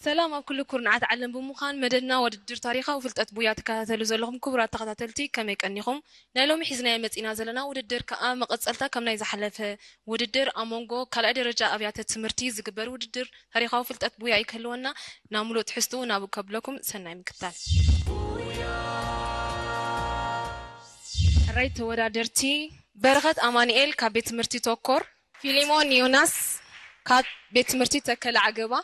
ሰላም ኣብ ኩሉ ኩርናዓት ዓለም ብምዃን መደድና ውድድር ታሪኻዊ ፍልጠት ቡያ ትከታተሉ ዘለኹም ክቡራት ተኸታተልቲ ከመይ ቀኒኹም? ናይ ሎሚ ሒዝናዮ መጺና ዘለና ውድድር ከኣ መቐጸልታ ከም ናይ ዝሓለፈ ውድድር ኣብ መንጎ ካልኣይ ደረጃ ኣብያተ ትምህርቲ ዝግበር ውድድር ታሪኻዊ ፍልጠት ቡያ እዩ ክህልወና። ናብ ምሉእ ትሕዝትኡ ናብኡ ከብለኩም ሰናይ ምክትታል። ሕራይ ተወዳደርቲ በረኸት ኣማኑኤል ካብ ቤት ትምህርቲ ቶኮር፣ ፊሊሞን ዮናስ ካብ ቤት ትምህርቲ ተከለ ዓገባ፣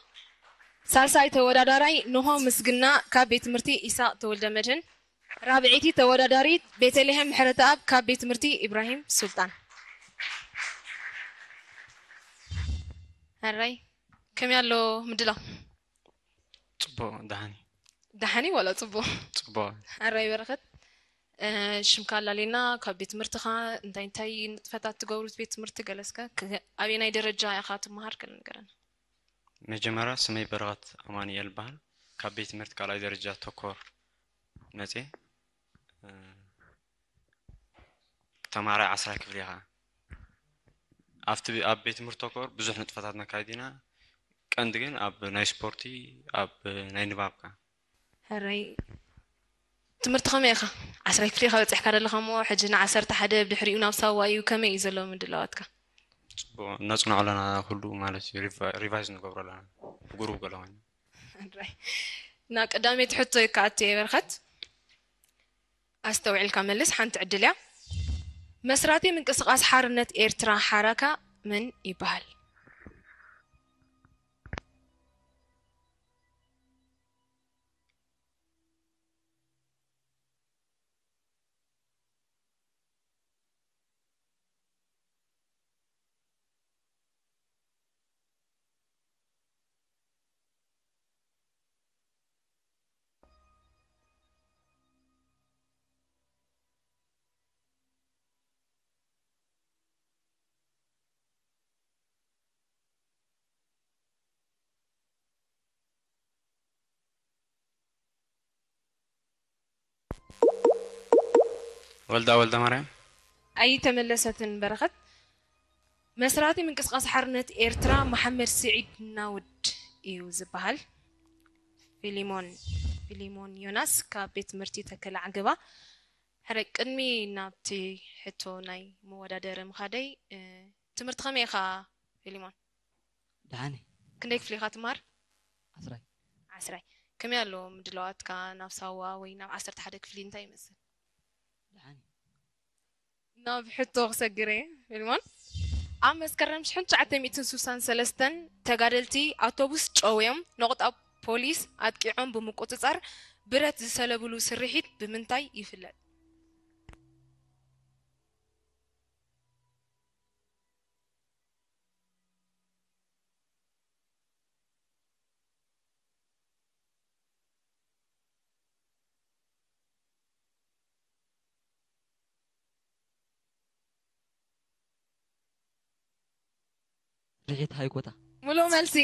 ሳልሳይ ተወዳዳራይ ንሆ ምስግና ካብ ቤት ትምህርቲ ኢሳቕ ተወልደ መድህን፣ ራብዐይቲ ተወዳዳሪት ቤተልሔም ምሕረተኣብ ካብ ቤት ትምህርቲ ኢብራሂም ሱልጣን። ሕራይ ከመይ ኣሎ ምድላው? ጽቡቕ። ደሓን እዩ። ደሓን እዩ ዋላ ጽቡቕ? ጽቡቕ። ሕራይ በረኸት፣ ሽምካ ኣላሌና፣ ካብ ቤት ትምህርትኻ እንታይ እንታይ ንጥፈታት ትገብሩ ቤት ትምህርቲ ገለስከ? ኣበየናይ ደረጃ ኢኻ ትመሃር ገለ ንገረና። መጀመርያ ስመይ በረኸት ኣማኑኤል በሃል። ካብ ቤት ትምህርቲ ካልኣይ ደረጃ ተኮር መጽየ። ተማራይ ዓስራይ ክፍሊ ኢኻ። ኣብቲ ኣብ ቤት ትምህርቲ ተኮር ብዙሕ ንጥፈታት ነካይድ ኢና። ቀንዲ ግን ኣብ ናይ ስፖርቲ፣ ኣብ ናይ ንባብ ከ ሕራይ ትምህርቲ ከመይ ኢኻ? ዓስራይ ክፍሊ ኢኻ በጺሕካ ዘለኻ እሞ ሕጂ ንዓሰርተ ሓደ ብድሕሪኡ ናብ ሳዋ እዩ። ከመይ እዩ ዘሎ ምድላዋትካ? ጽቡቕ፣ ነጽንዖ ኣለና ኩሉ ማለት እዩ። ሪቫ- ሪቫይዝ ንገብሮ ኣለና ብጉሩብ ገለ ኮይኑ። ሕራይ ናብ ቀዳመይቲ ሕቶ ይከኣት እየ በረኸት። ኣስተውዒልካ መልስ፣ ሓንቲ ዕድል እያ። መስራቲ ምንቅስቃስ ሓርነት ኤርትራ ሓራካ መን ይበሃል? ወልዳ ወልደ ማርያም። ኣይተመለሰትን በረኸት። መስራቲ ምንቅስቃስ ሓርነት ኤርትራ መሓመድ ስዒድ ናውድ እዩ ዝበሃል። ፊሊሞን ፊሊሞን ዮናስ ካብ ቤት ትምህርቲ ተከለ ዓገባ። ሕረ ቅድሚ ናብቲ ሕቶ ናይ መወዳደሪ ምኻደይ ትምህርቲ ከመይ ኢኻ ፊሊሞን? ደሓን እየ። ክንደይ ክፍሊ ኢኻ ትማር? ዓስራይ። ዓስራይ። ከመይ ኣሎ ምድላዋትካ ናብ ሳዋ ወይ ናብ ዓሰርተ ሓደ ክፍሊ እንታይ ይመስል? ደሓን እየ። ናብ ሕቶ ክሰግር እየ ፊልሞን። ኣብ መስከረም ሽሕን ትሽዓተ ሚእትን ስሳን ሰለስተን ተጋደልቲ ኣውቶቡስ ጨውዮም ነቑጣ ፖሊስ ኣጥቂዖም ብምቁጽጻር ብረት ዝሰለብሉ ስርሒት ብምንታይ ይፍለጥ? ርሒት ሃይኮታ። ሙሉእ መልሲ።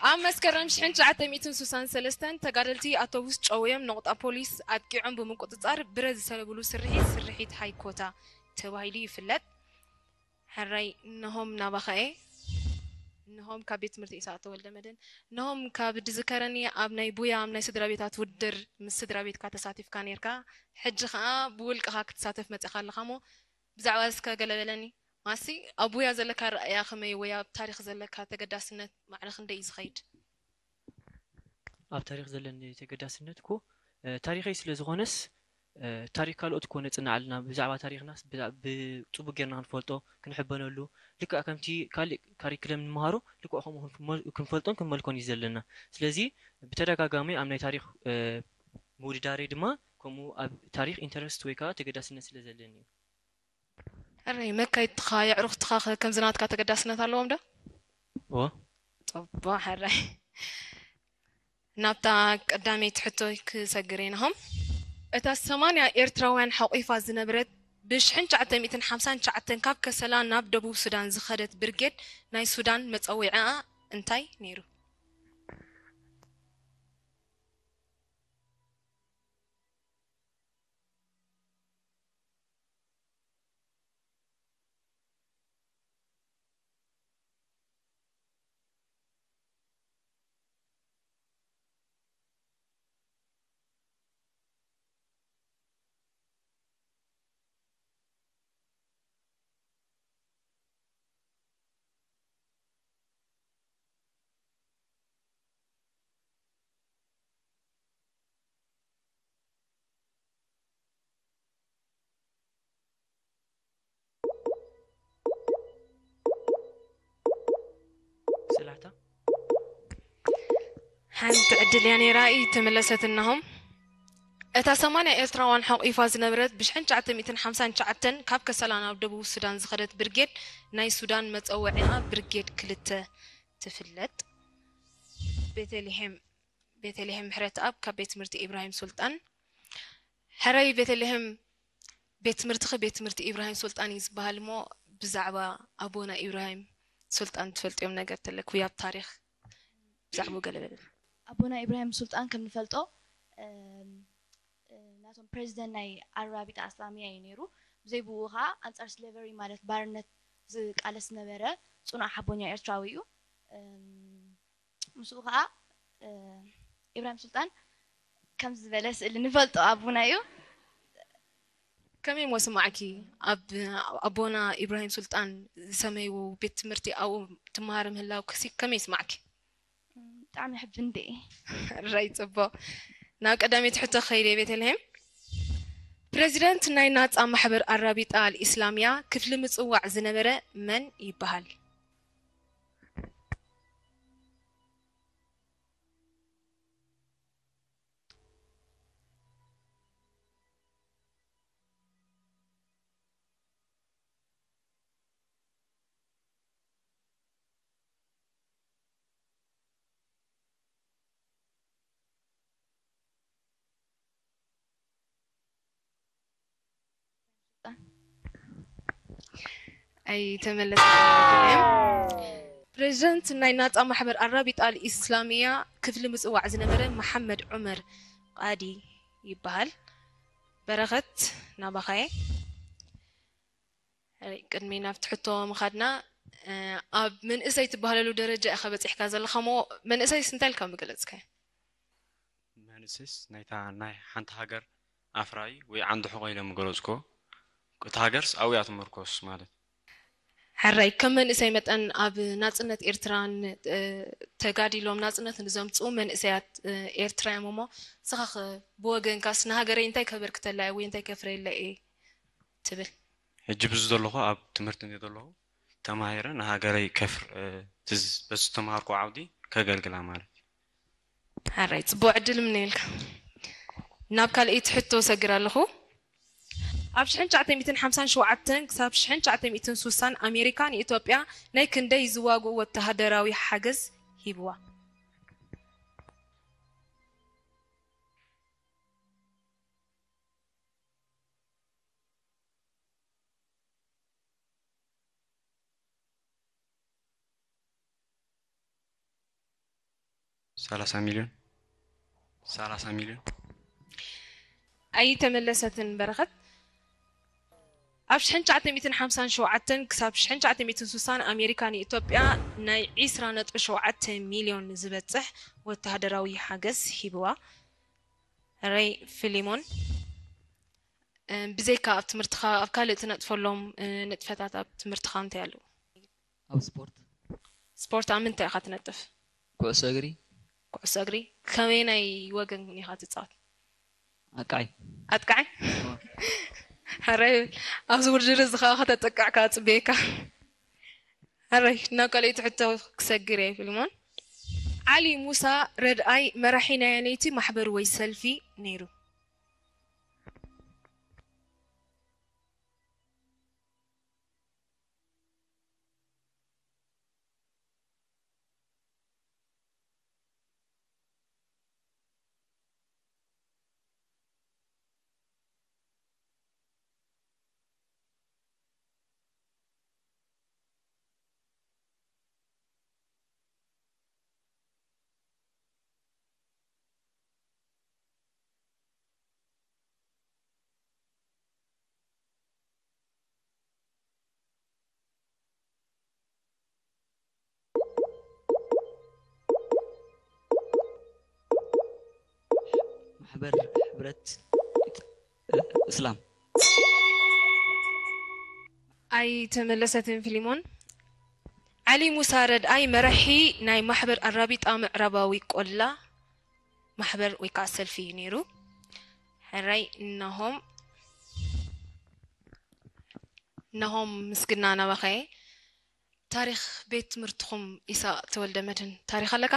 ኣብ መስከረም ሽሕን ትሽዓተ ሚእትን ስሳን ሰለስተን ተጋደልቲ ኣውቶቡስ ጨውዮም ነቑጣ ፖሊስ ኣጥቂዖም ብምቁጽጻር ብረት ዝሰለብሉ ስርሒት ስርሒት ሃይኮታ ተባሂሉ ይፍለጥ። ሕራይ እነሆም ናባኻ እየ። እነሆም ካብ ቤት ትምህርቲ ኢሳቅ ተወልደ መድህን። እነሆም ካብ ድዝከረኒ ኣብ ናይ ቡያ ኣብ ናይ ስድራ ቤታት ውድድር ምስ ስድራ ቤትካ ተሳቲፍካ ነይርካ። ሕጂ ኸዓ ብውልቅኻ ክትሳተፍ መጺኻ ኣለኻ እሞ ብዛዕባ እዚ እስከ ገለ በለኒ። ማሲ ኣብ ቡያ ዘለካ ኣረኣእያ ከመይ ወይ ኣብ ታሪኽ ዘለካ ተገዳስነት ማዕረ ክንደይ እዩ ዝኸይድ? ኣብ ታሪኽ ዘለኒ ተገዳስነት እኮ ታሪኸይ ስለ ዝኾነስ ታሪኽ ካልኦት እኮ ነጽንዕ ኣለና። ብዛዕባ ታሪኽናስ ብጽቡቅ ጌርና ክንፈልጦ ክንሕበነሉ ልክዕ ከምቲ ካልእ ካሪክለም ንመሃሮ ልክዕ ከምኡ ክንፈልጦን ክንመልኮን እዩ ዘለና። ስለዚ ብተደጋጋሚ ኣብ ናይ ታሪኽ ምውድዳረይ ድማ ከምኡ ኣብ ታሪኽ ኢንተረስት ወይ ከዓ ተገዳስነት ስለ ዘለኒ እዩ። ሕራይ መካይድትኻ የዕሩኽትኻ ከ ከምዚ ናትካ ተገዳስነት ኣለዎም ዶ? እወ። ጸባ ሕራይ ናብታ ቀዳመይቲ ሕቶ ክሰግር እየ ናሆም። እታ ሰማንያ ኤርትራውያን ሓቑፋ ዝነበረት ብሽሕን ትሽዓተ ሚእትን ሓምሳን ትሽዓተን ካብ ከሰላ ናብ ደቡብ ሱዳን ዝኸደት ብርጌድ ናይ ሱዳን መጸውዒኣ እንታይ ነይሩ? ሰላሕታ ሓንቲ ዕድል እያ ነይራ፣ ኣይተመለሰትናሆም። እታ ሰማንያ ኤርትራውያን ሓቑፋ ዝነበረት ብሽሕን ትሽዓተ ሚእትን ሓምሳን ትሽዓተን ካብ ከሰላ ናብ ደቡብ ሱዳን ዝኸደት ብርጌድ ናይ ሱዳን መጸውዒኣ ብርጌድ ክልተ ትፍለጥ። ቤተልሔም ቤተልሔም ምሕረተኣብ ካብ ቤት ትምህርቲ ኢብራሂም ሱልጣን። ሕራይ ቤተልሔም፣ ቤት ትምህርትኺ ቤት ትምህርቲ ኢብራሂም ሱልጣን እዩ ዝበሃል እሞ፣ ብዛዕባ ኣቦና ኢብራሂም ሱልጣን ትፈልጥዮም ነገር ተለክዊ ኣብ ታሪኽ ብዛዕባኡ ገለ በለና። ኣቦና ኢብራሂም ሱልጣን ከም ንፈልጦ፣ እም፣ እ፣ ናቶም ፕሬዚደንት ናይ ኣራቢጣ ኣስላሚያ እዩ ነይሩ። ብዘይ ብኡ ኸዓ ኣንጻር ስሌቨሪ ማለት ባርነት ዝቃለስ ዝነበረ ጽኑዕ ሓቦኛ ኤርትራዊ እዩ። እም፣ ምስኡ ኸዓ፣ እ፣ ኢብራሂም ሱልጣን ከምዚ ዝበለ ስእሊ ንፈልጦ ኣቦና እዩ። ከመይ እሞ ስማዕኪ? ኣብ ኣቦና ኢብራሂም ሱልጣን ዝሰመይዎ ቤት ትምህርቲ ኣብኡ ትመሃሪ ምህላውክሲ ከመይ ስማዕኪ? ብጣዕሚ ሕብን ድየ። ሕራይ ጽቡቕ። ናብ ቀዳመይቲ ሕቶ ክኸይድ እየ ቤተልሔም። ፕረዚደንት ናይ ናጻ ማሕበር ኣራቢጣ ኣልኢስላምያ ክፍሊ ምጽዋዕ ዝነበረ መን ይበሃል? ኣይተመለሰን። ፕሬዚደንት ናይ ናጻ ማሕበር ኣራቢጣ ኣልኢስላምያ ክፍሊ ምጽዋዕ ዝነበረ መሓመድ ዑመር ቃዲ ይበሃል። በረኸት፣ ናባኻየ። ቅድሚ ናብቲ ሕቶ ምኻድና፣ እ፣ ኣብ መንእሰይ ትበሃለሉ ደረጃ ኢኻ በጺሕካ ዘለኻ እሞ፣ መንእሰይስ እንታይ ኢልካ ምገለጽካዮ? መንእሰይስ ናይታ ናይ ሓንቲ ሃገር ኣፍራዪ ወይ ዓንዲ ሕቖ ኢለ ምገለጽኮ። እታ ሃገርስ ኣብኡ እያ ትምርኮስ ማለት። ሕራይ፣ ከም መንእሰይ መጠን ኣብ ናጽነት ኤርትራን፣ እ፣ ተጋዲሎም ናጽነት ንዘምጽኡ መንእሰያት፣ እ፣ ኤርትራ እዮም እሞ፣ ንስኻ ኸ ብወገንካስ ንሃገረይ እንታይ ከበርክተላ እየ ወይ እንታይ ከፍረየላ እየ ትብል? ሕጂ ብዚ ዘለኹ ኣብ ትምህርቲ እንደ ዘለኹ ተማሂረ ንሃገረይ ከፍር፣ እ፣ ትዝ-፣ በዚ ዝተማሃርኩ ዓውዲ ከገልግላ ማለት እዩ። ሕራይ፣ ጽቡቕ ዕድል እምነየልካ። ናብ ካልኣይቲ ሕቶ እሰግር ኣለኹ። ኣብ ሽሕን ትሽዓተ ሚእትን ሓምሳን ሸውዓተን ክሳብ ሽሕን ትሽዓተ ሚእትን ሱሳን ኣሜሪካ ንኢትዮጵያ ናይ ክንደይ ዝዋግኡ ወተሃደራዊ ሓገዝ ሂብዋ? ሰላሳ ሚልዮን። ሰላሳ ሚልዮን። ኣይተመለሰትን በረኸት። ኣብ ሽሕን ትሽዓተ ሚእትን ሓምሳን ሸውዓተን ክሳብ ሽሕን ትሽዓተ ሚእትን ሱሳን ኣሜሪካ ንኢትዮጵያ ናይ ዒስራ ነጥቢ ሸውዓተ ሚልዮን ዝበጽሕ ወተሃደራዊ ሓገዝ ሂብዋ። ረይ ፊሊሞን፣ እ፣ ብዘይካ ኣብ ትምህርትኻ፣ ኣብ ካልእ ትነጥፈሎም፣ እ፣ ንጥፈታት ኣብ ትምህርትኻ እንታይ ኣለዉ? ኣብ ስፖርት። ስፖርት ኣብ ምንታይ ኢኻ ትነጥፍ? ኩዕሶ እግሪ። ኩዕሶ እግሪ። ከመይናይ ወገን ኢኻ ትጻወት? ኣጥቃዓይ። ኣጥቃዓይ? እወ። ሕራይ፣ ኣብዚ ውድድር እዚ ኸኣ ከተጥቅዕ ከኣ ጽበየካ። ሕራይ፣ ናብ ካልኣይቲ ሕቶ ክሰግር እየ ፊልሞን። ዓሊ ሙሳ ረድኣይ መራሒ ናይ ኣየነይቲ ማሕበር ወይ ሰልፊ ነይሩ? ማሕበር ሕብረት እስላም። ኣይተመለሰትን ፊሊሞን። ዓሊ ሙሳ ረድኣይ መራሒ ናይ ማሕበር ኣራቢጣ ምዕራባዊ ቆላ ማሕበር ወይ ከዓ ሰልፊ እዩ ነይሩ። ሕራይ እነሆም እነሆም ምስግና ናባኸ። ታሪኽ ቤት ትምህርትኹም ኢሳቕ ተወልደ መድህን ታሪኽ ኣለካ?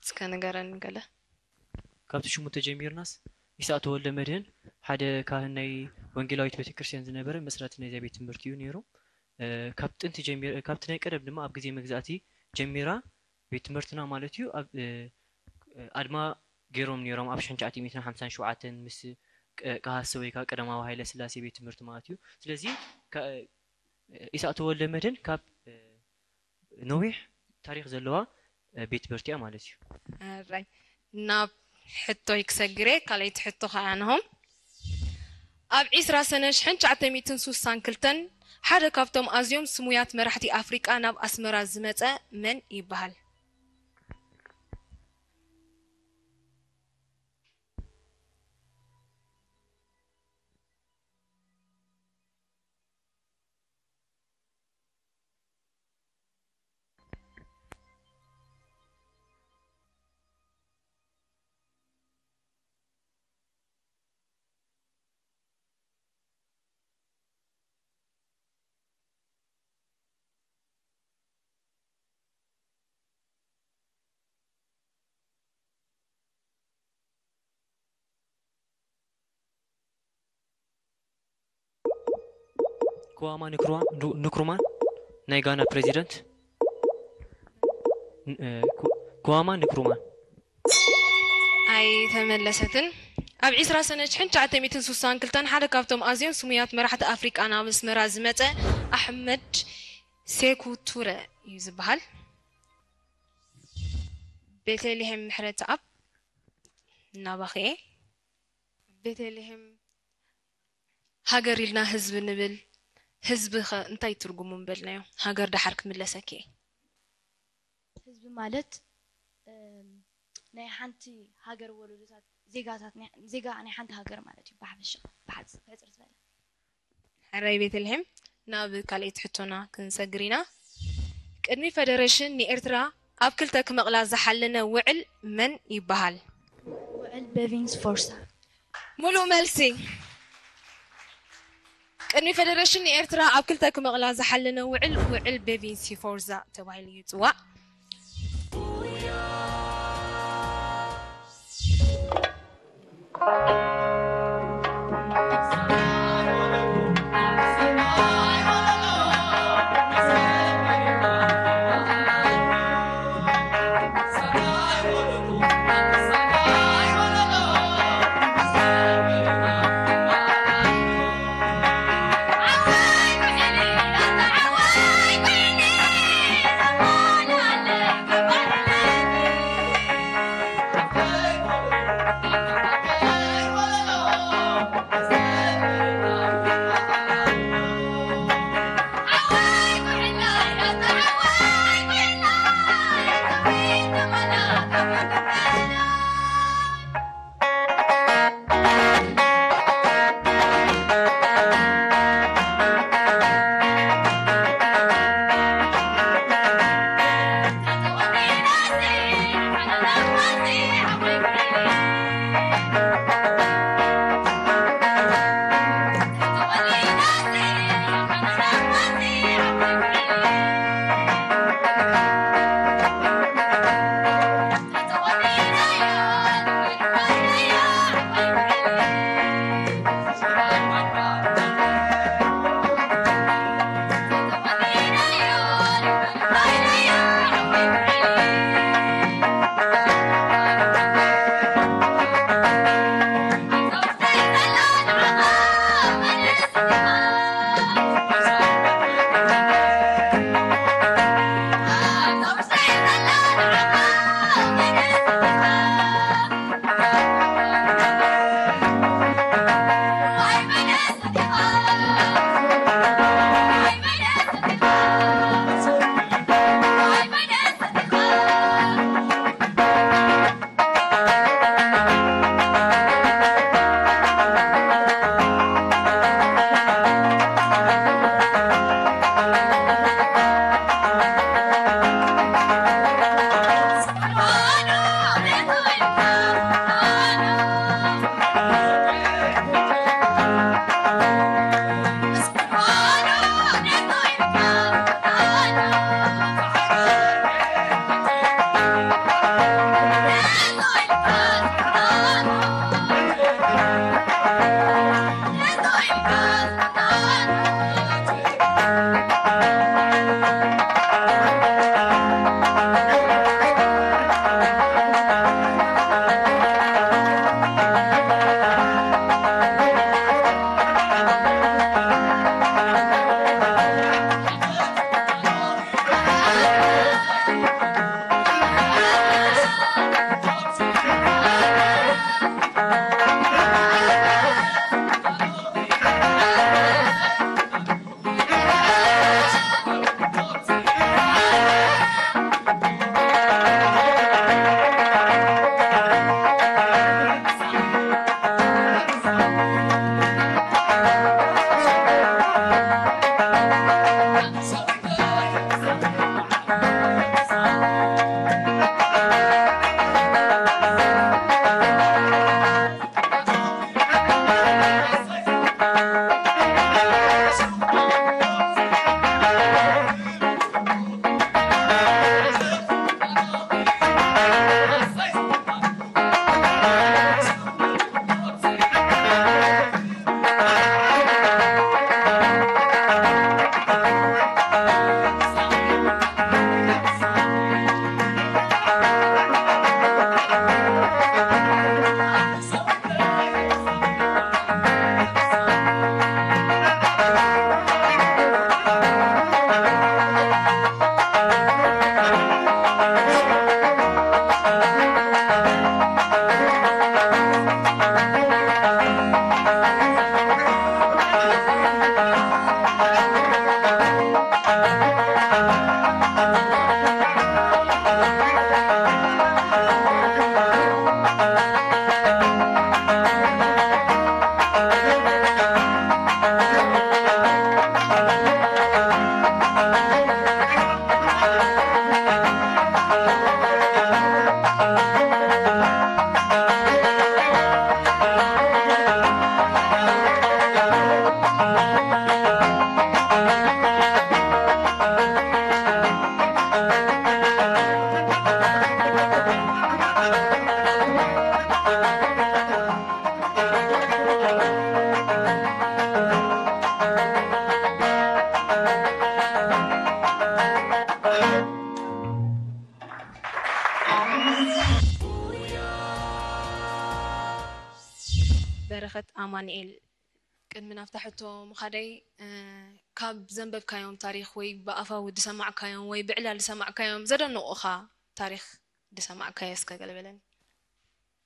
እስከ ንገረን ገለ። ካብቲ ሽሙ ተጀሚርናስ ኢሳቕ ተወልደ መድህን ሓደ ካህን ናይ ወንጌላዊት ቤተክርስትያን ዝነበረ መስራቲ ናይዚኣ ቤት ትምህርቲ እዩ ነይሩ። እ፣ ካብ ጥንቲ ጀሚር-፣ ካብቲ ናይ ቀደም ድማ ኣብ ግዜ መግዛእቲ ጀሚራ ቤት ትምህርትና ማለት እዩ ኣብ፣ እ፣ ኣድማ ገይሮም ነይሮም ኣብ ሽሕን ትሽዓተ ሚእትን ሓምሳን ሸውዓተን ምስ ቀ-፣ ቀሃሰ ወይ ከዓ ቀዳማዊ ሃይለ ስላሴ ቤት ትምህርቲ ማለት እዩ። ስለዚ ከ-፣ ኢሳቕ ተወልደ መድህን ካብ፣ እ፣ ነዊሕ ታሪኽ ዘለዋ፣ እ፣ ቤት ትምህርቲ እያ ማለት እዩ። ኣራይ ናብ ሕቶይ ክሰግር እየ። ካልኣይቲ ሕቶ ከዓ ንሆም ኣብ ዒስራ ሰነ ሽሕን ትሽዓተ ሚእትን ስሳን ክልተን ሓደ ካብቶም ኣዝዮም ስሙያት መራሕቲ ኣፍሪቃ ናብ ኣስመራ ዝመጸ መን ይበሃል? ኩዋማ ንክሩዋ-፣ ኑ-፣ ንክሩማን ናይ ጋና ፕሬዚደንት ን-፣ እ፣ ኩ-፣ ኩዋማ ንክሩማን። ኣይተመለሰትን። ኣብ ዒስራ ሰነ ሽሕን ትሽዓተ ሚእትን ስሳን ክልተን ሓደ ካብቶም ኣዝዮም ስሙያት መራሕቲ ኣፍሪቃ ናብ ኣስመራ ዝመጸ ኣሕመድ ሴኩ ቱረ እዩ ዝበሃል። ቤተልሔም ምሕረተኣብ ናባኽየ። ቤተልሔም፣ ሃገር ኢልና ህዝቢ ንብል፣ ህዝቢ ኸ እንታይ ትርጉሙ ምበልናዮ? ሃገር ደሓር ክምለሰኪ እየ። ህዝቢ ማለት፣ እም፣ ናይ ሓንቲ ሃገር ወለዶታት፣ ዜጋታት ናይ፣ ዜጋ ናይ ሓንቲ ሃገር ማለት እዩ ብሓፈሻ፣ ብሓጽ-፣ ብሕጽር ዝበለ። ሕራይ ቤተልሔም፣ ናብ ካልኣይቲ ሕቶና ክንሰግር ኢና። ቅድሚ ፈደረሽን ንኤርትራ ኣብ ክልተ ክመቕላ ዝሓለነ ውዕል መን ይበሃል? ውዕል ቤቪንስ ፎርሳ። ሙሉእ መልሲ። ቅድሚ ፈደረሽን ንኤርትራ ኣብ ክልተ ክመቕላ ዝሓለነ ውዕል፣ ውዕል ቤቪንስ ፎርዛ ተባሂሉ ይጽዋዕ። ከት ኣማኑኤል፣ ቅድሚ ናብታ ሕቶ ምኻደይ፣ እ፣ ካብ ዘንበብካዮም ታሪኽ ወይ ብኣፋዊ ዝሰማዕካዮም ወይ ብዕላል ዝሰማዕካዮም ዘደንቑኻ ታሪኽ ዝሰማዕካዮ እስከ ገለ በለኒ።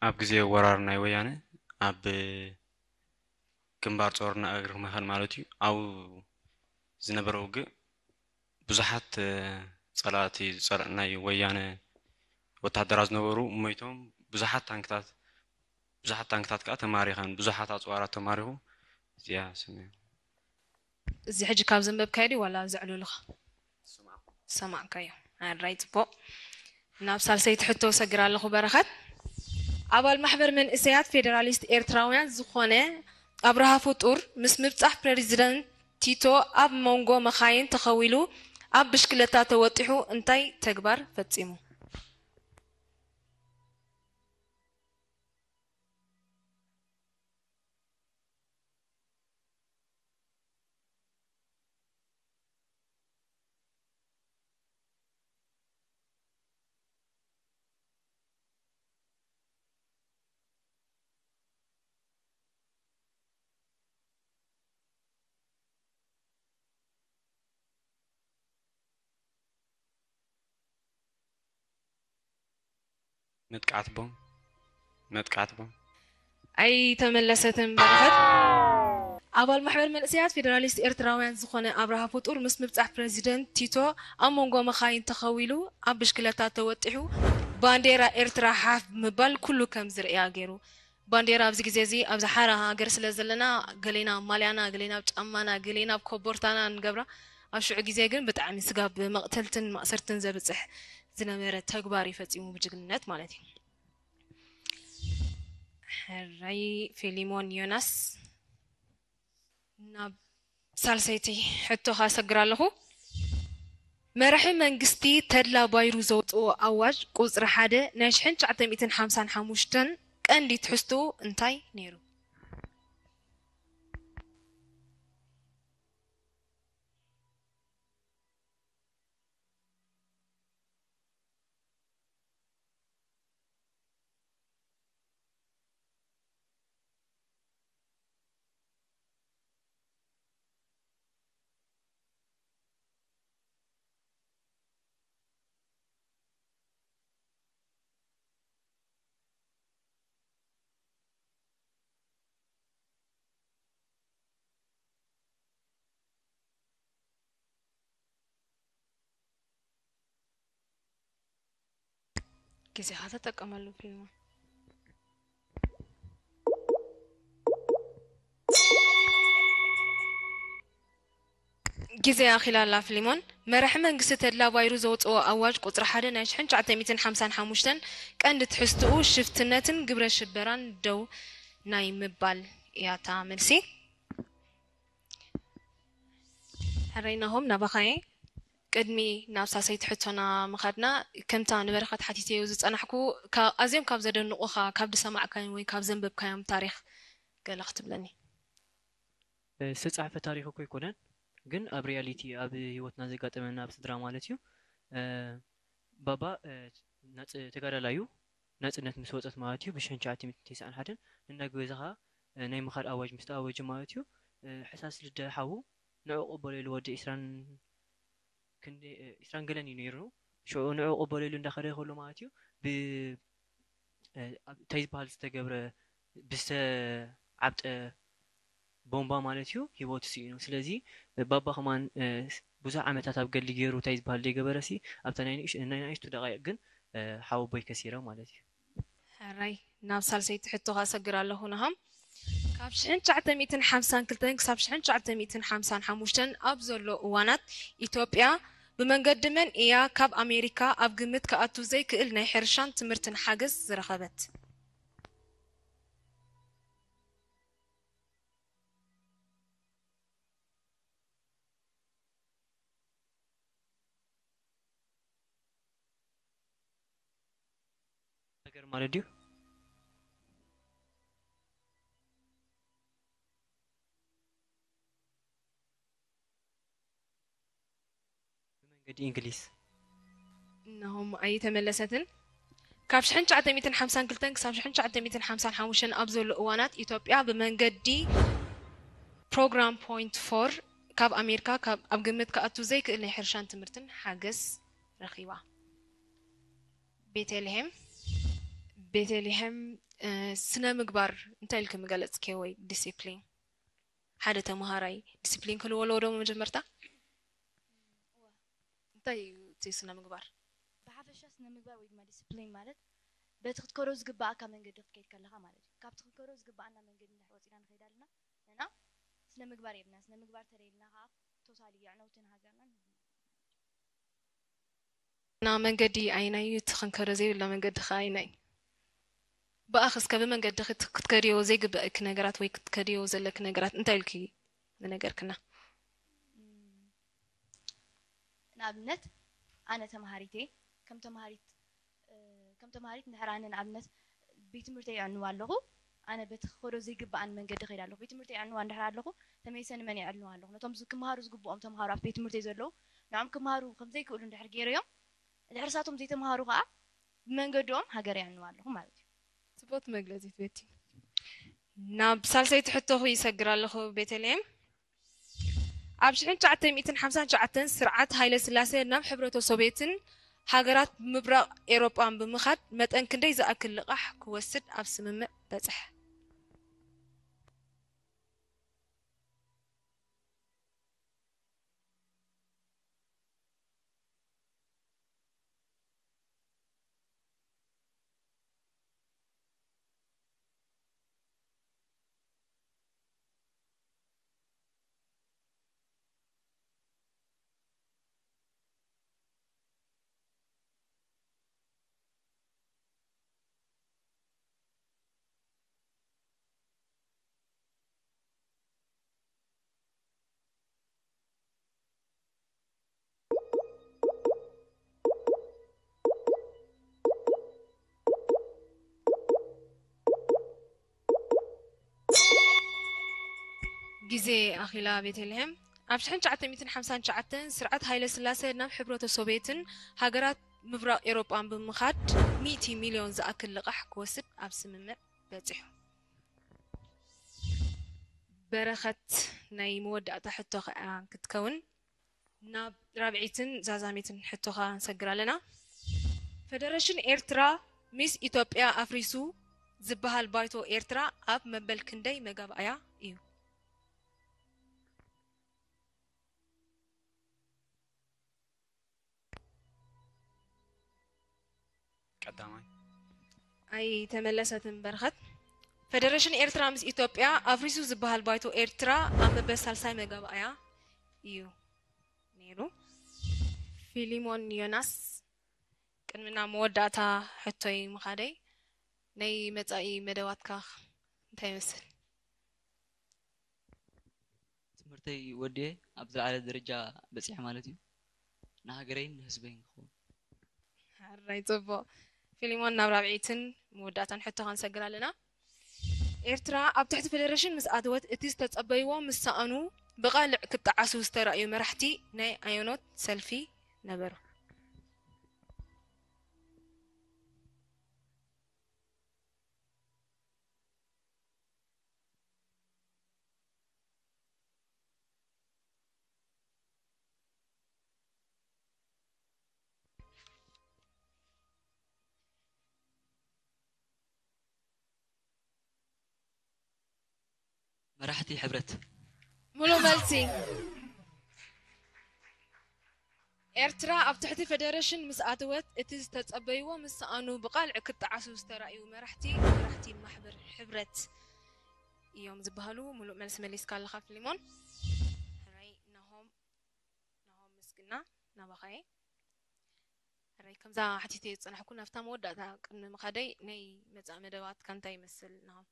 ኣብ ግዜ ወራር ናይ ወያነ ኣብ ግንባር ጾርና እግሪ መኸን ማለት እዩ። ኣብኡ ዝነበረ ውግእ ብዙሓት፣ እ፣ ጸላእቲ ዝጸላ-፣ ናይ ወያነ ወተሃደራት ዝነበሩ ሞይቶም፣ ብዙሓት ታንክታት፣ ብዙሓት ታንክታት ከኣ ተማሪኸን፣ ብዙሓት ኣጽዋራት ተማሪኹ። እዚኣ ስምያ። እዚ ሕጂ ካብ ዘንበብካዮ ድዩ ዋላ ዘዕለሉኻ? ዝሰማዕካዮ። ኣራይ ጽቡቕ። ናብ ሳልሰይቲ ሕቶ ሰግር ኣለኹ በረኸት። ኣባል ማሕበር መንእሰያት ፌደራሊስት ኤርትራውያን ዝኾነ ኣብርሃ ፍጡር ምስ ምብጻሕ ፕሬዚደንት ቲቶ ኣብ መንጎ መኻይን ተኸዊሉ ኣብ ብሽክለታ ተወጢሑ እንታይ ተግባር ፈጺሙ? መጥቃዕቲ ቦምብ፣ መጥቃዕቲ ቦምብ። ኣይተመለሰትን በረኸት። ኣባል ማሕበር መንእሰያት ፌደራሊስት ኤርትራውያን ዝኾነ ኣብርሃ ፍጡር ምስ ምብጻሕ ፕረዚደንት ቲቶ ኣብ መንጎ መኻይን ተኸዊሉ ኣብ ብሽክለታ ተወጢሑ ባንዴራ ኤርትራ ሓፍ ብምባል ኩሉ ከም ዝርእያ ገይሩ። ባንዴራ ኣብዚ ግዜ እዚ ኣብዚ ሓራ ሃገር ስለ ዘለና ገሌና ኣብ ማልያና፣ ገሌና ኣብ ጫማና፣ ገሌና ኣብ ኮቦርታና ንገብራ። ኣብ ሽዑ ግዜ ግን ብጣዕሚ ስጋብ መቕተልትን ማእሰርትን ዘብጽሕ ዝነበረ ተግባር እዩ ፈጺሙ ብጅግንነት ማለት እዩ። ሕራይ ፊሊሞን ዮናስ፣ ናብ ሳልሰይቲ ሕቶኻ እሰግር ኣለኹ። መራሒ መንግስቲ ተድላ ባይሩ ዘውፅኦ ኣዋጅ ቁፅሪ ሓደ ናይ ሽሕን ትሽዓተ ሚእትን ሓምሳን ሓሙሽተን ቀንዲ ትሕዝትኡ እንታይ ነይሩ? ግዜኻ ተጠቀመሉ ፊልማ። ግዜ ኣኺላ ኣላ ፊሊሞን። መራሒ መንግስቲ ተድላ ባይሩ ዘውፅኦ ኣዋጅ ቁፅሪ ሓደ ናይ ሽሕን ትሽዓተ ሚእትን ሓምሳን ሓሙሽተን ቀንዲ ትሕዝትኡ ሽፍትነትን ግብረ ሽበራን ደው ናይ ምባል እያ እታ መልሲ። ሕራይ ናሆም ናባኻ እየ። ቅድሚ ናብ ሳሰይቲ ሕቶና ምኻድና፣ ከምታ ንበረኸት ሓቲተዮ ዝጸናሕኩ፣ ካ-፣ ኣዝዮም ካብ ዘደንቑኻ፣ ካብ ዝሰማዕካዮም ወይ ካብ ዘንበብካዮም ታሪኽ ገለ ክትብለኒ? እ፣ ዝተጻሕፈ ታሪኽ እኮ ኣይኮነን፣ ግን ኣብ ሪያሊቲ፣ ኣብ ህይወትና ዘጋጠመና፣ ኣብ ስድራ ማለት እዩ። እ፣ ባባ፣ እ፣ ናጽ-፣ ተጋዳላይ እዩ። ናጽነት ምስ ወጸት ማለት እዩ፣ ብሽሕን ትሽዓተ ሚእትን ተስዓን ሓደን ንናይ ገዛኻ፣ እ፣ ናይ ምኻድ ኣዋጅ ምስ ተኣወጀ ማለት እዩ፣ እ፣ ሕሳስ ልደ ሓዉ ንዑ ቅበሎ ኢሉ ወዲ ዒስራን ክንደይ፣ እ፣ ዒስራን ገለን እዩ ነይሩ። ሽዑ ንዑ ቅበሎ ኢሉ እንዳኸደ ከሎ ማለት እዩ፣ ብ-፣ እ፣ ኣብ እንታይ ዝበሃል ዝተገብረ፣ ብዝተዓብጠ ቦምባ ማለት እዩ፣ ህይወቱ ስኢኑ። ስለዚ፣ እ፣ ባባ ከማን፣ እ፣ ብዙሕ ዓመታት ኣብ ገድሊ ገይሩ እንታይ ዝበሃል ዘይገበረሲ፣ ኣብታ ናይ ንእሽ-፣ ናይ ንኣሽቱ ደቃይቕ ግን፣ እ፣ ሓወቦይ ከሲረ ማለት እዩ። ሕራይ፣ ናብ ሳልሰይቲ ሕቶኻ እሰግር ኣለኹ ናሆም። ካብ ሽሕን ትሽዓተ ሚእትን ሓምሳን ክልተን ክሳብ ሽሕን ትሽዓተ ሚእትን ሓምሳን ሓሙሽተን ኣብ ዘሎ እዋናት፣ ኢትዮጵያ ብመንገዲ መን እያ ካብ ኣሜሪካ ኣብ ግምት ክኣቱ ዘይክእል ናይ ሕርሻን ትምህርትን ሓገዝ ዝረኸበት? ነገር ማለት ድዩ? ብመንገዲ እንግሊዝ። እነሆም ኣይተመለሰትን። ካብ ሽሕን ትሽዓተ ሚእትን ሓምሳን ክልተን ክሳብ ሽሕን ትሽዓተ ሚእትን ሓምሳን ሓሙሽተን ኣብ ዘሎ እዋናት፣ ኢትዮጵያ ብመንገዲ ፕሮግራም ፖይንት ፎር ካብ ኣሜሪካ ካብ ኣብ ግምት ክኣቱ ዘይክእል ናይ ሕርሻን ትምህርትን ሓገዝ ረኺባ። ቤተልሔም፣ ቤተልሔም፣ እ፣ ስነ ምግባር እንታይ ኢልኪ ምገለጽኪ ወይ ዲሲፕሊን? ሓደ ተምሃራይ ዲሲፕሊን ክህልዎ ኣለዎ ዶ መጀመርታ? እንታይ እዩ እቲ ስነ ምግባር? ብሓፈሻ ስነ ምግባር ወይ ድማ ዲሲፕሊን ማለት በቲ ክትከዶ ዝግባኣካ መንገዲ ክትከይድ ከለኻ ማለት እዩ። ካብቲ ክትከዶ ዝግባኣና መንገዲ እንድሕር ወፂና ንኸይድ ኣለና፣ ንሕና ስነ ምግባር የብልና። ስነ ምግባር ተለይልና ከዓ ቶታሊ የዕነውቲ ንሃገርና። እና መንገዲ ኣይናይ እዩ፣ እቲ ክንከዶ ዘይብልና መንገዲ ከዓ ኣይናይ። ብኣኽ እስከ ብመንገዲ ክት-፣ ክትከድዮ ዘይግበእኪ ነገራት ወይ ክትከድዮ ዘለኪ ነገራት እንታይ ኢልኪ ዝነገርክና? ንኣብነት ኣነ ተምሃሪት እየ። ከም ተምሃሪት፣ እ፣ ከም ተምሃሪት እንድሕር ኣነ ንኣብነት ቤት ትምህርቲ የዕንዋ ኣለኹ፣ ኣነ በቲ ክኸዶ ዘይግብኣን መንገዲ ከይድ ኣለኹ። ቤት ትምህርቲ የዕንዋ እንድሕር ኣለኹ፣ ተመይሰ ንመን የዕንዋ ኣለኹ? ነቶም ዝ-፣ ክመሃሩ ዝግብኦም ተምሃሮ ኣብ ቤት ትምህርቲ ዘለዉ ንዖም ክመሃሩ ከም ዘይክእሉ እንድሕር ገይረዮም፣ ድሕሪ ሳቶም ዘይተምሃሩ ከዓ ብመንገዲኦም ሃገር የዕንዋ ኣለኹ ማለት እዩ። ጽቡቕቲ መግለጺት ቤቲ። ናብ ሳልሰይቲ ሕቶኹ ይሰግር ኣለኹ ቤተልሔም። ኣብ ሽሕን ትሽዓተ ሚእትን ሓምሳን ትሽዓተን ስርዓት ሃይለ ስላሴ ናብ ሕብረተ ሶቬትን ሃገራት ምብራቕ ኤውሮጳን ብምኻድ መጠን ክንደይ ዝኣክል ልቓሕ ክወስድ ኣብ ስምምዕ በጽሐ? ግዜ ኣኺላ ቤተልሔም። ኣብ ሽሕን ትሽዓተ ሚእትን ሓምሳን ትሽዓተን ስርዓት ሃይለ ስላሴ ናብ ሕብረተ ሶቬትን ሃገራት ምብራቕ ኤውሮጳን ብምኻድ ሚእቲ ሚልዮን ዝኣክል ልቓሕ ክወስድ ኣብ ስምምዕ በጺሑ። በረኸት፣ ናይ መወዳእታ ሕቶ ኸኣ ክትከውን፣ ናብ ራብዒትን ዛዛሚትን ሕቶኻ ንሰግር ኣለና። ፈደረሽን ኤርትራ ምስ ኢትዮጵያ ኣፍሪሱ ዝበሃል ባይቶ ኤርትራ ኣብ መበል ክንደይ መጋባእያ እዩ? ቀዳማይ። ኣይተመለሰትን በረኸት። ፈደረሽን ኤርትራ ምስ ኢትዮጵያ ኣፍሪሱ ዝበሃል ባይቶ ኤርትራ ኣብ መበል ሳልሳይ መጋባእያ እዩ ነይሩ። ፊሊሞን ዮናስ፣ ቅድሚ ናብ መወዳእታ ሕቶይ ምኻደይ፣ ናይ መጻኢ መደባትካ እንታይ ይመስል? ትምህርተይ ወዲኤ ኣብ ዝለዓለ ደረጃ በጺሐ ማለት እዩ። ንሃገረይን ንህዝበይን ክኸውን። ሕራይ ጽቡቕ። ፊሊሞን፣ ናብ ራብዒትን መወዳእታን ሕቶኻ ንሰግር ኣለና። ኤርትራ ኣብ ትሕቲ ፈደረሽን ምስ ኣተወት እቲ ዝተጸበይዎ ምስ ሰኣኑ ብቓልዕ ክጠዓሱ ዝተራእዩ መራሕቲ ናይ ኣየኖት ሰልፊ ነበሩ? መራሕቲ ሕብረት። ሙሉእ መልሲ። ኤርትራ ኣብ ትሕቲ ፈደረሽን ምስ ኣተወት እቲ ዝተጸበይዎ ምስ ሰኣኑ ብቓልዕ ክጠዓሱ ዝተራእዩ መራሕቲ መራሕቲ ማሕበር ሕብረት እዮም ዝበሃሉ። ሙሉእ መልሲ መሊስካ ኣለኻ ፊሊሞን። ሕራይ ናሆም፣ ናሆም ምስግና ናባኻ እየ። ሕራይ ከምዛ ሓቲተ ዝጸናሕኩ ናብታ መወዳእታ ቅድሚ ምኻደይ ናይ መጻኢ መደባትካ እንታይ ይመስል ናሆም?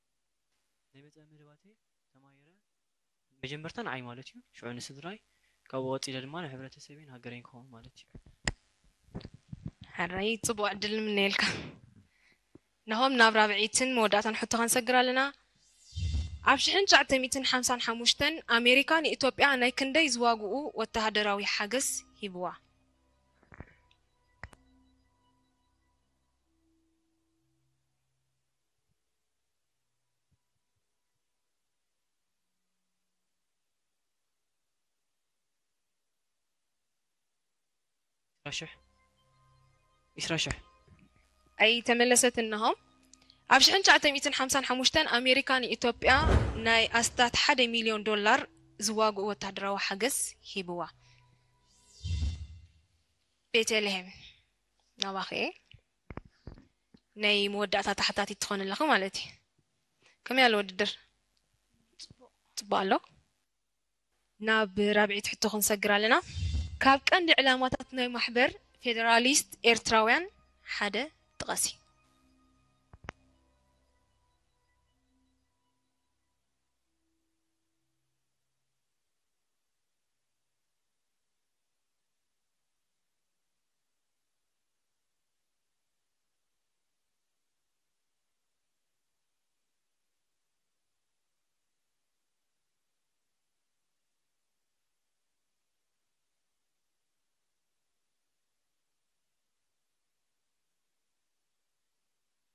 ናይ መጻኢ መደባተይ ተማሂረ መጀመርታ ንዓይ ማለት እዩ፣ ሽዑ ንስድራይ፣ ካብኡ ቀጺለ ድማ ንሕብረተሰበይን ሃገረይን ክኸውን ማለት እዩ። ሕራይ ጽቡቕ ዕድል ንምነየልካ። ናሆም ናብ ራብዒትን መወዳእታን ሕቶ ክንሰግር ኣለና። ኣብ ሽሕን ትሽዓተ ሚእትን ሓምሳን ሓሙሽተን ኣሜሪካ ንኢትዮጵያ ናይ ክንደይ ዝዋግኡ ወተሃደራዊ ሓገዝ ሂብዋ? ዒስራ ሽሕ። ዒስራ ሽሕ። ኣይተመለሰትን። እንሆ ኣብ ሽሕን ትሽዓተ ሚእትን ሓምሳን ሓሙሽተን ኣሜሪካ ንኢትዮጵያ ናይ ኣስታት ሓደ ሚልዮን ዶላር ዝዋግኡ ወታደራዊ ሓገዝ ሂብዋ። ቤተልሔም፣ ናባኺ እየ። ናይ መወዳእታ ተሓታቲት ትኾኒ ኣለኺ ማለት እዩ። ከመይ ኣሎ ውድድር? ጽቡቕ ኣሎ። ናብ ራብዒት ሕቶ ክንሰግር ኣለና። ካብ ቀንዲ ዕላማታት ናይ ማሕበር ፌደራሊስት ኤርትራውያን ሓደ ጥቐሲ።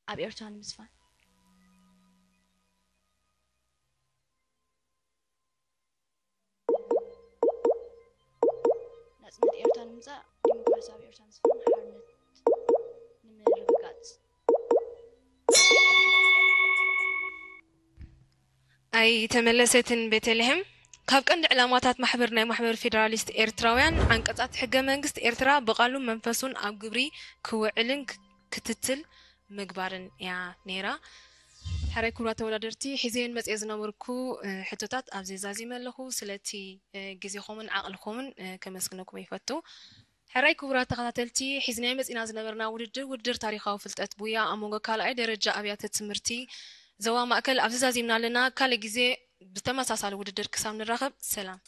ኣብ ኤርትራ ንምስፋን። ናጽነት ኤርትራ ንምምጻእ፣ ዲሞክራሲ ኣብ ኤርትራ ምስፋን፣ ሓርነት ንምርግጋጽ። ኣይተመለሰትን ቤተልሔም። ካብ ቀንዲ ዕላማታት ማሕበር ናይ ማሕበር ፌደራሊስት ኤርትራውያን ዓንቀጻት ሕገ መንግስት ኤርትራ ብቓሉን መንፈሱን ኣብ ግብሪ ክውዕልን ክ-፣ ክትትል ምግባርን እያ ነይራ። ሕራይ ክቡራት ተወዳደርቲ፣ ሒዘየን መጽየ ዝነበርኩ፣ እ፣ ሕቶታት ኣብዚ ዛዚመ ኣለኹ። ስለቲ፣ እ፣ ግዜኹምን ዓቕልኹምን፣ እ፣ ከመስግነኩም ይፈቱ። ሕራይ ክቡራት ተኸታተልቲ፣ ሒዝናዮ መጺና ዝነበርና ውድድር፣ ውድድር ታሪኻዊ ፍልጠት ቡያ ኣብ መንጎ ካልኣይ ደረጃ ኣብያተ ትምህርቲ ዞባ ማእከል ኣብዚ ዛዚምና ኣለና። ካልእ ግዜ ብተመሳሳሊ ውድድር ክሳብ ንራኸብ፣ ሰላም።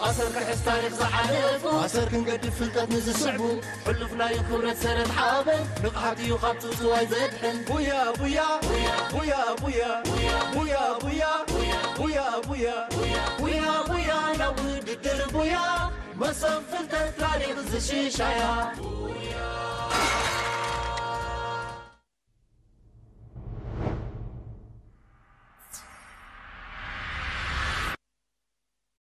ኣሰር ክሕዝ ታሪኽ ዝሓለፉ፣ ኣሰር ክንገድፍ ፍልጠት ንዝስዕቡ፣ ሕሉፍ ናይ ክብረት ሰነድ ሓበን፣ ንቕሓት እዩ ካብ ጽውጽዋይ ዘድሕን። ቡያ፣ ቡያ፣ ቡያ፣ ቡያ፣ ቡያ፣ ቡያ፣ ቡያ፣ ናብ ውድድር ቡያ፣ መሰብ ፍልጠት ታሪኽ ዝሽሻያ። ቡያ።